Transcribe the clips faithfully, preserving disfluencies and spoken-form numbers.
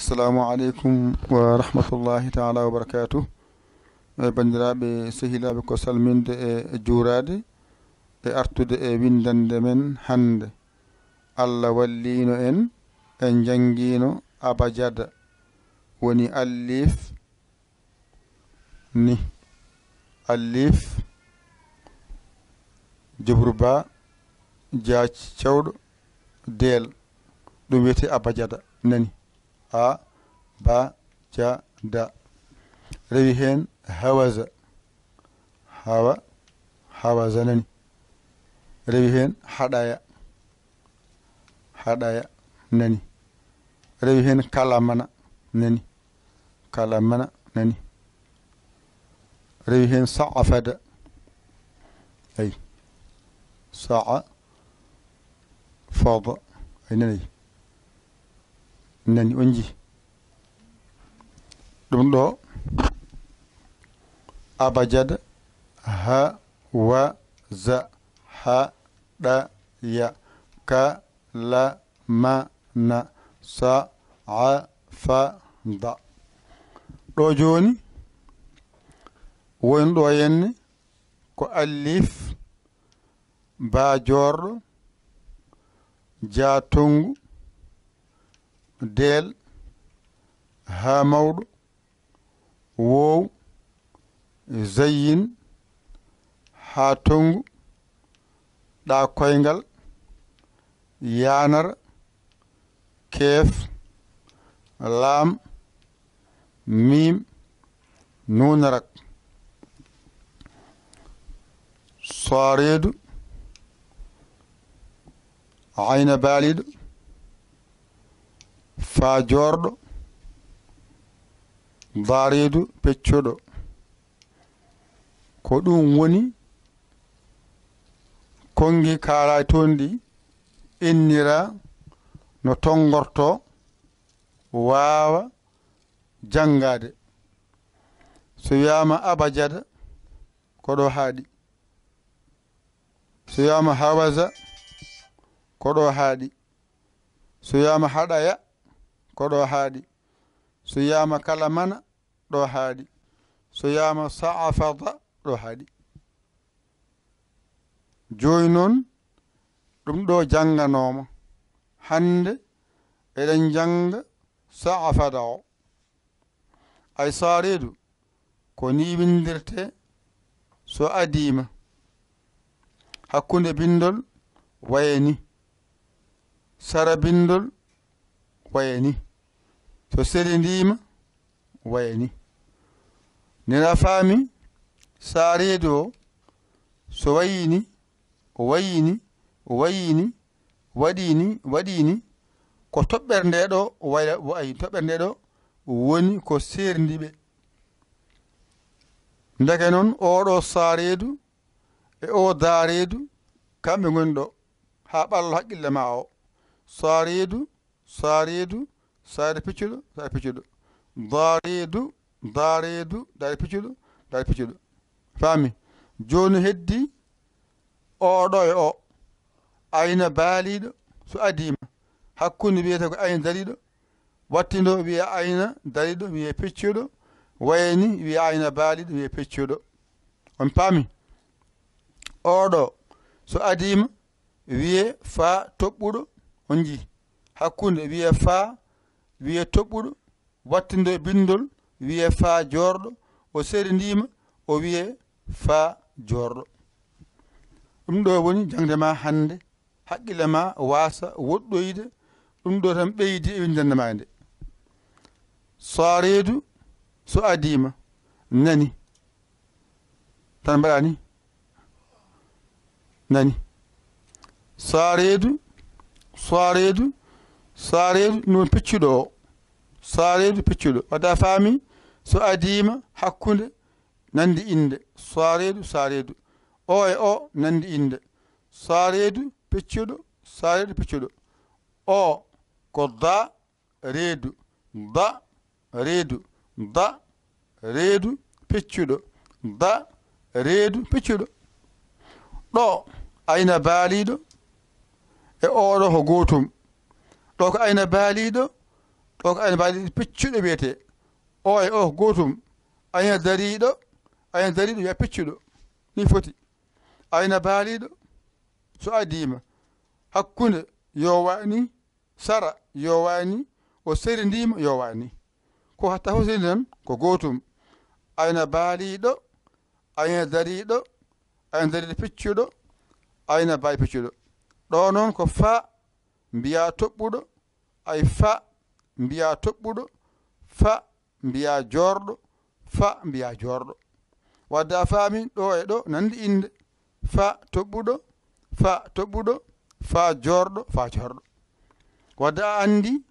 Assalamu aleykum wa rahmatullahi taala wa barakatuh. E banndiraaɓe, sehilaaɓe, ko salminde e juuraade e artude e winndannde men hannde. Allah walliino en, en njanngiino abajada, woni alif ni, alif, jubru ba, jaa cewɗo, deel, ɗum wiyetee abajada, nani? A, ba, ja, da. Rewi heen hawaza. Hawa, hawaza nani. Rewi heen haɗaya. Haɗaya nani. Rewi heen kalamana nani. Kalamana nani. Rewi heen sa'afada. Ay. Sa'a, fada. Ay nani. Nani, on nji. Ɗum ɗo, abajada, ha, wa, za, ha, ɗa, ya, ka, la, ma, na, sa, a, fa, da. Ɗo jooni, woni ɗo henne, ko alif, ba joorɗo, ja tonngu, deel, ha mawɗo, woow, zayyin, ha tonngu, ɗa koyngal, yanar, keef, laam, miim, nuun rak. Sooreedu, ayna baaliiɗo, faa joorɗo, daareedu peccuɗo. Ko ɗum woni konngi kaalaaɗi toon ɗi innira no tonngortoo, waawa janngaade. So wiyaama abajada, ko ɗo haaɗi. So wiyaama hawaza, ko ɗo haaɗi. So wiyaama haɗaya, ko ɗo haaɗi. So wiyaama kalamana, ɗo haaɗi. So wiyaama sa'afada, ɗo haaɗi. Jooni noon, ɗum ɗo jannganooma. Hannde eɗen njannga sa'afada o. Ay saareedu, ko ni winndirtee so adiima. Hakkunde binndol waya ni. Sara binndol waya ni. So selindiima waya ni. Nena faami, saareedu o, so wayi ni, o wayi ni, o wayi ni, waɗi ni, waɗi ni, ko toɓɓere nde ɗo waya, wa-, ay, toɓɓere nde ɗo woni ko seerndi ɓe. Ndeke noon, oɗo saareedu e o daareedu, kamɓe ngoni ɗo, haa ɓallo haqqille ma o. Saareedu, saareedu, saareedu piccuɗo, saareedu piccuɗo. Daareedu, daareedu, daareedu piccuɗo, daareedu piccuɗo. Faami? Jooni heddi oɗo e o. Ayna baaliiɗo, so adiima. Hakkunde wiyetee ko ayna dariiɗo. Wattindo wiye ayna dariiɗo, wiye piccuɗo. Wayani wiye ayna baaliiɗo, wiye piccuɗo. On paami? Oɗo, so adiima, wiye faa toɓɓuɗo, on njii. Hakkunde wiye faa, wiye toɓɓuɗo, wattindo e binndol, wiye faa joorɗo, o seerindiima, o wiye faa joorɗo. Ɗum ɗo woni jaŋde ma hannde, haqqille ma waasa woɗɗoyde, ɗum ɗo tan ɓeydi e winndannde ma nde. Saareedu, so adiima, nani. Tan mbaɗa ni. Nani. Saareedu, saareedu, saareedu, ɗum woni piccuɗo o. Saareedu, piccuɗo. Wadde a faami, so adiima hakkunde nandi innde. Saareedu, saareedu. O e o nandi innde. Saareedu, piccuɗo, saareedu, piccuɗo. O ko da, reedu, da, reedu, da, reedu, piccuɗo, da, reedu, piccuɗo. Ɗo, ayna baaliiɗo e oɗo ko gootum. Ɗo ko ayna baaliiɗo, O ko ayna baaliiɗo piccuɗo wiyetee. O e o ko gootum. Ayna dariiɗo, ayna dariiɗo wiya piccuɗo. Ni foti. Ayna baaliiɗo, so adiima, hakkunde yo waani, sara yo waani, o serindiima yo waani. Ko hatta fof serindi tan ko gootum. Ayna baaliiɗo, ayna dariiɗo, ayna dariiɗo piccuɗo, ayna baali piccuɗo. Ɗo noon ko fa mbiyaa toɓɓuɗo, ay fa mbiyaa toɓɓuɗo, fa mbiyaa joorɗo, fa mbiyaa joorɗo. Wadde a faami ɗo e ɗo nandi innde. Fa toɓɓuɗo, fa toɓɓuɗo, fa joorɗo, fa joorɗo. Wadde a anndi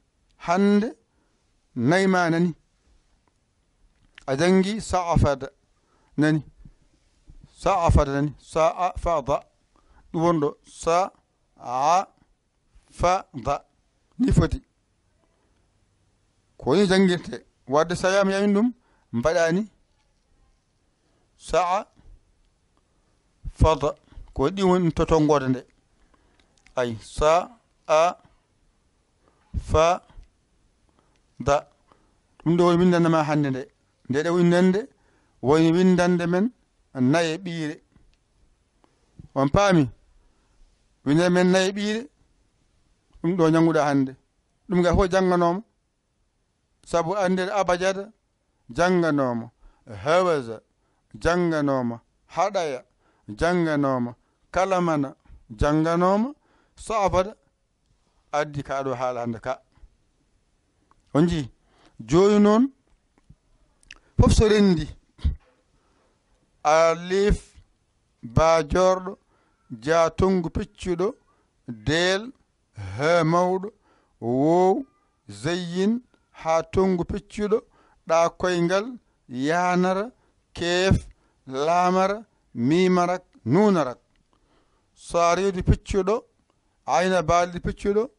hannde nayi ma nani. A janngi sa'afada nani. Sa'afada nani. Sa'a fa da. Ɗum won ɗo. Sa a fa da. Ni foti. Ko ni janngirte. Wadde so tawi a yami ɗum, mbaɗani sa'a fada. Ko ɗi woni to tonngode nde. Ay, sa a fa da. Ɗum ɗo woni winndannde ma hannde nde. Nde ɗo winndannde woni winndannde men naye ɓiire. On paami? Winndannde men naye ɓiire, ɗum ɗo njannguɗaa hannde. Ɗum ga fof jannganooma. Sabu anndere abajada jannganooma, hawaza jannganooma, haɗaya jannganooma, kalamana jannganooma, sa'afada addi ka ɗo haala hannde ka. On njii? Jooni noon, fof so renndi, alif, ba joorɗo, ja tonngu peccuɗo, deel, haa mawɗo, woow, zayyin, haa tonngu peccuɗo, ɗa koyngal, yaanara, keef, laamara, miimarak, nuunarak. Saariidu peccuɗo, ayna baaldi peccuɗo,